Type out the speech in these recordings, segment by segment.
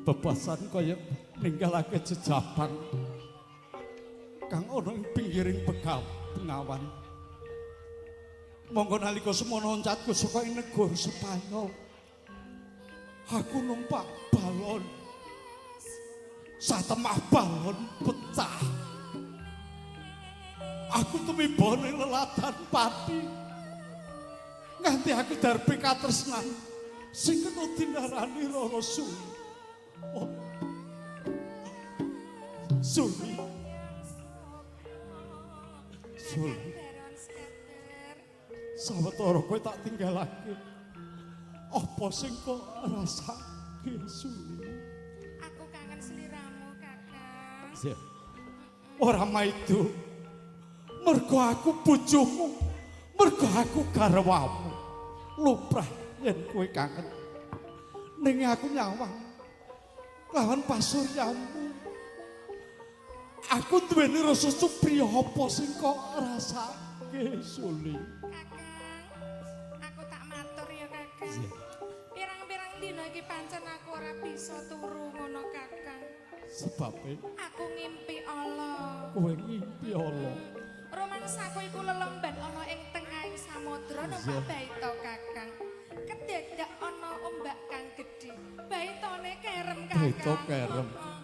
Bebasan kaya ninggalake jejapan kang ana ing pinggiring bengawan. Monggo nalika semono oncatku saka ing negara Spanyol. Aku numpak balon. Satemah balon pecah. Aku tumiba ning leladan pati. Nganti aku darbe katresnan sing kena dinarani Rara Suli. Oh. Suli. Suli. Sawetara kowe tak tinggalake. Apa sing kok rasake Suli? Aku kangen sliramu, Kakang. Siap. Ora maido. Mergo aku bojomu. Mergo aku garwamu. Lumrah yen kowe kangen. Ning aku nyawang lawan pasuryamu. Aku duweni rasa supriya apa sing kok rasake Suli? Kakang, aku tak matur ya, Kakang. Pirang-pirang dina iki pancen aku ora bisa turu ngono, Kakang. Sebabe Aku ngimpi Allah. Kowe ngimpi Allah. Romangsaku iku lelemban ana ing tengahing samudra numpak baita, Kakang. Kedadak ana ombak kang gedhe. Baitane kerem, Kakang. Baita kerem. Heeh.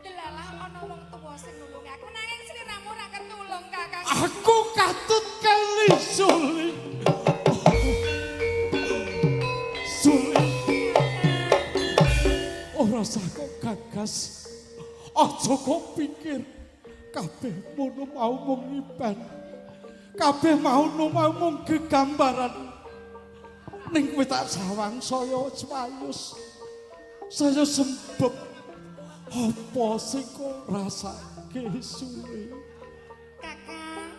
Delalah ana wong tuwa sing nulungi aku nanging sliramu ora ketulung, Kakang. Aku katut kali Suli. Suli. Ora usah kok gagas. Aja kok pikir kabeh mono mau mung ngipen. Kabeh mau mau mung gegambaran. Ning kowe tak sawang saya swayus. Saya sembep. Apa sing kok rasake Suli? Kakang,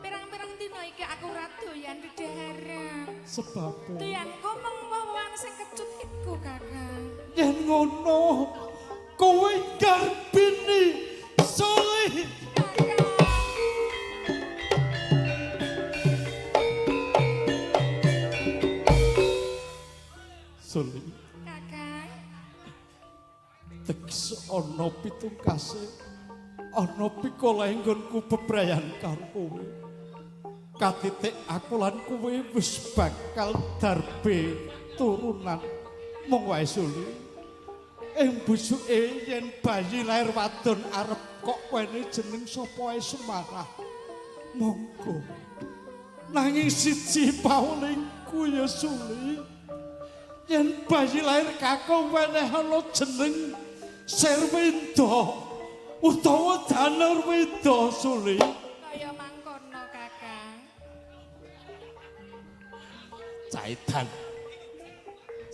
pirang-pirang dina iki aku ora doyan dedaharan. Sebabe Doyanku mung woh-wohan sing kecut iku, Kakang. Yen ngono kowe garbini Suli. Kakang. Suli, Kakang, teges ana pitungkase ana pikolahe nggonku bebrayan karo kowe. Katitik aku lan kowe wis bakal darbe turunan. Mung wae Suli. Ing busuke yen bayi lair wadon arep kok wene jeneng sapa wae Semarah. Monggo. Nanging siji pawulingku ya Suli. Yen bayi lair kakung weneh ana jeneng Serwenda utawa Danurwenda Suli. Kaya mangkono, Kakang. Caitan.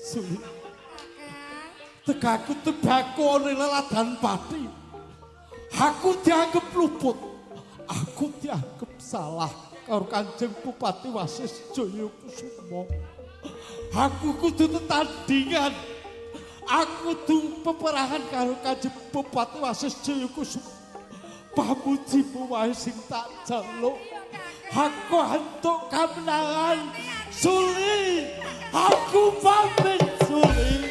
Suli, Kakang, tegaku tebaku ana leladan pati. Aku dianggep luput. Aku dianggep salah karo Kanjeng Bupati Wasis Jaya Kusuma. Aku kudu tetandingan. Aku kudu peperangan karo Kanjeng Bupati Wasis Jaya Kusuma. Pamujimu wae sing tak jaluk. Aku antuk kamenangan. Suli, aku pamit Suli.